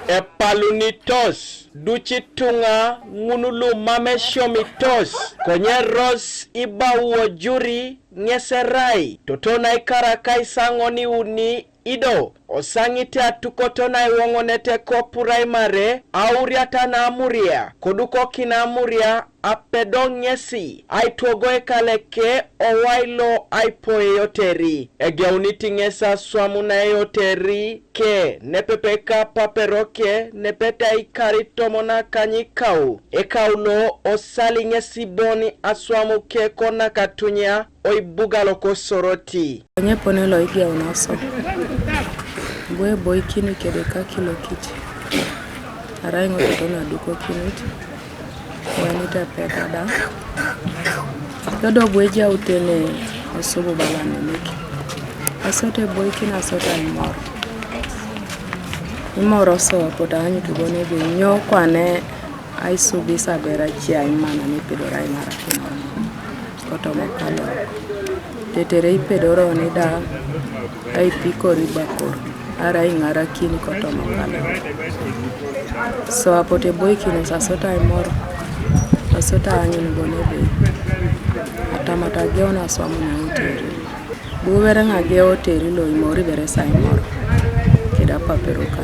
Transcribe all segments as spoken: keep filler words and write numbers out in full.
Epalunitos duc ituŋa ŋun lu mam esiomitos, konye ros ibau wojuri ŋes erai toto naikar akaisaŋon iuni, ido osaŋit atukot naiwoŋonet ko puraimare, auriata na amuria, kodukokin amuria, apedo ŋesi aitwogo ekaleke owai lo aipo eyoteri. Egeunit ŋes aswam na eyoteri ke nepepe ka papero ke nepet aikar itomon akany kau. Ekau lo osali ŋes bon aswam ke konakatunya oibuga lokosoroti. Konye pone lo igeuna so, bu eboikin kede kakilokit, arai ŋo toto nadukokinit, iwanit epeta da, dodo bu ejautene osubu balanenek, asote eboikin, asote aimor, imor so apotu aanyut bon ebe nyo kwane aisubis aberu ace aimana nepedori aiŋarakin oni kotoma kalorok. Tetere ipedoroni da aipikor ibakor, arai iŋarakin kotoma kalorok. So apotu eboikinos asot aimor, asot aanyun bon ebe atamata ageun aswam na eoteri. Bu bere ŋa ageun eoteri lo imori bere saimor keda paperoka.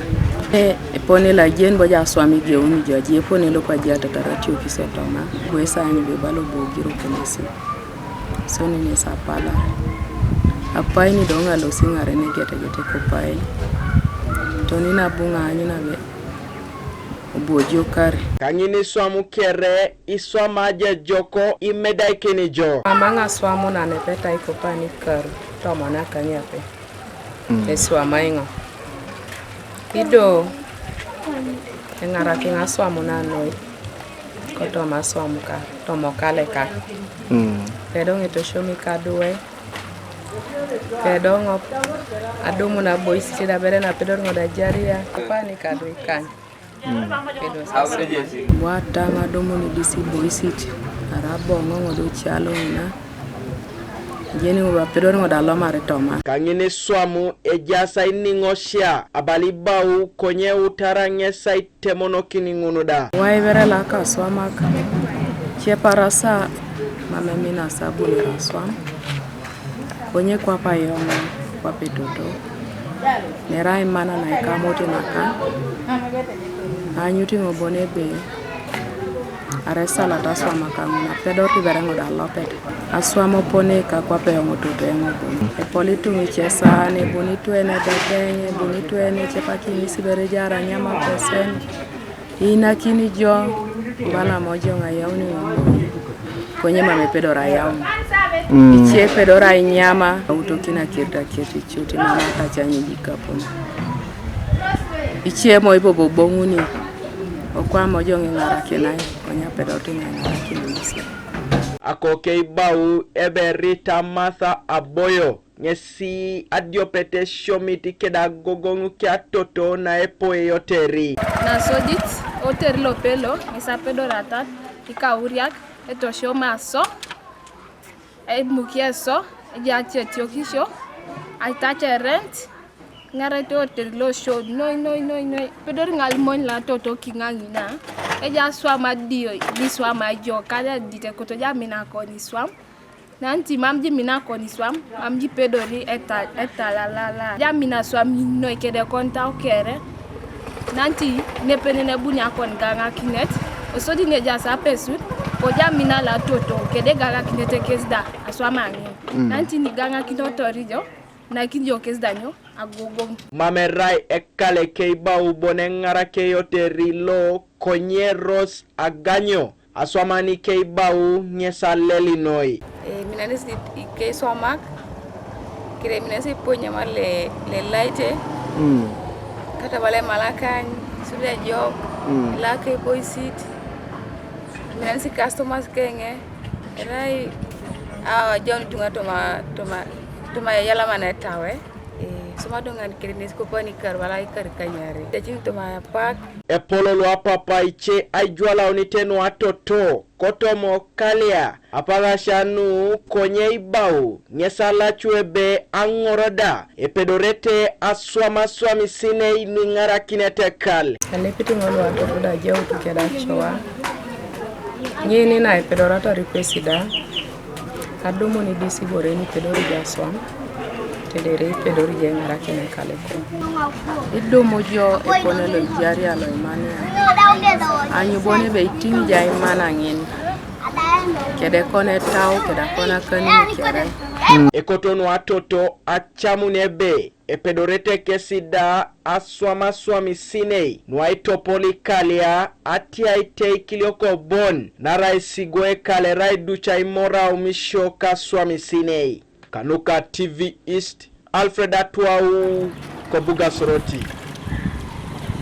E, epone lo ajen bo ja aswam igeuni jo, aji epone lo kwaji atatar atiokis otoma, bu esaany be balo bogiro kenesi. Soni nes apala. Apaini do ŋa losi ŋaren egetegete kopain. Toni nabu ŋa aanyun abe obu ojokar. Kaŋin iswam kere iswam aja ejok imedaikin jo. Mama ŋa aswam na nepetai kopain ikar tomon akany ape. Mm. Eswam aiŋo. Ido eŋarakin aswam na noi kotoma aswam ka tomokaleka. Mm. Pedo ŋa etosiomi kaduwe. Pedo ŋo adumun aboisit da bere napedor ŋo da ajaria. Kopain ikadu ikany. Mm. Pedo sasoma. Bwata ŋa adumun idis iboisit, arai aboŋo ŋo do calo ŋina. Jeni ŋo bapedor ŋo da lomar toma. Kaŋin iswam ejaas ainiŋosia, abala ibau konye eutara ŋes aitemonokin ŋun da. Wai bere laka aswamak, ceparasa mam emina sabuni aswam. Konye kwap ayoŋ, kwap etoto, nerai mana naikamote naka, aanyut ŋo bon ebe arai esalata aswam akaŋun apedor ibere ŋo da alopet. Aswam opone ka kwap eoŋ etoto eoŋ bon. Epol ituŋa ice saan, ebuni itwene ebebeŋ, ebuni itwene ecepakinis ibere ejaar anyam apesen. Iinakini jo, bala mojoŋ ayauni ŋoŋ, konye mam epedor ayaun. Mm. Ice epedor ainyama, autokin akirit akirit icut, imam atacanyejik kapon. Ice mo iboboboŋuni, okwa mojoŋ iŋarakinai, konye apedor tiŋa iŋarakini ŋesi. Akoke ibau eberita Martha Aboyo. Ŋesi adiopet esiomit keda agogoŋ kiatoto na epo eyoteri. Nasodit, eoteri lopelo ŋesi apedoratar ikauriak, etosiomo aso, emuki eso, ejaas etiokisio, aitac erent, iŋarete eoteri losio noi noi noi noi, epedori ŋalimony loatoto kiŋa ŋina, ejaas aswam adio, diswam ajo, kada dite kotoja mina koni iswam. Nanti mam jimina koni iswam, mam jipedori eta-, etalalala. Jamina aswam noi kede kon tau kere. Nanti nepene nebuni akon gaŋakinet, osodi nejas apesut, kojamina latoto, kede gaŋakinet kes da, aswam aŋin. Mm. Nanti nigaŋakinotori jo, nakin jo kes da nyo, agogoŋ. Mam erai ekaleke ibau bon eŋarak eoteri lo konye eros aganyo. Aswamani keibau ŋes aleli noi. E, minanesi ikeiswamak, kire minanesi iponyamal le, le laite, mm, kata bale malakany, suda jok, mm, lake boisit, minanesi customers keŋe, erai, a, ajaun ituŋa toma, toma, toma yalama na etawe. E, Suma do ŋan kede nes kopani kar wala ikar kanyare. Tecin tuma pak. Epolo lo apapa ice aijwalaunite nuatoto kotomo kalia apagasha nu konye ibau ŋes alacu ebe aŋoroda epedorete aswam aswamisinei nuiŋarakinete kal. Alepit ŋol watoto da jautu keda cowa. Nyini na epedorata ripesida. Kadumuni disi bore ni pedori jaswam. Tedere pedori je ŋarakine kaleko. Idumu jo epone lo ijaria lo imania. Anyu bone be itiŋ ja imana ŋin. Kede kone tau kede kona kani kere. Ekoto nuatoto acamun ebe epedorete kesi da aswam aswamisinei nuaitopol ikalia atiaite ikilioko bon narai sigo ekale rai duca imorau misio kaswamisinei. Kanuka T V East, Alfred Atuau, Kobuga Soroti.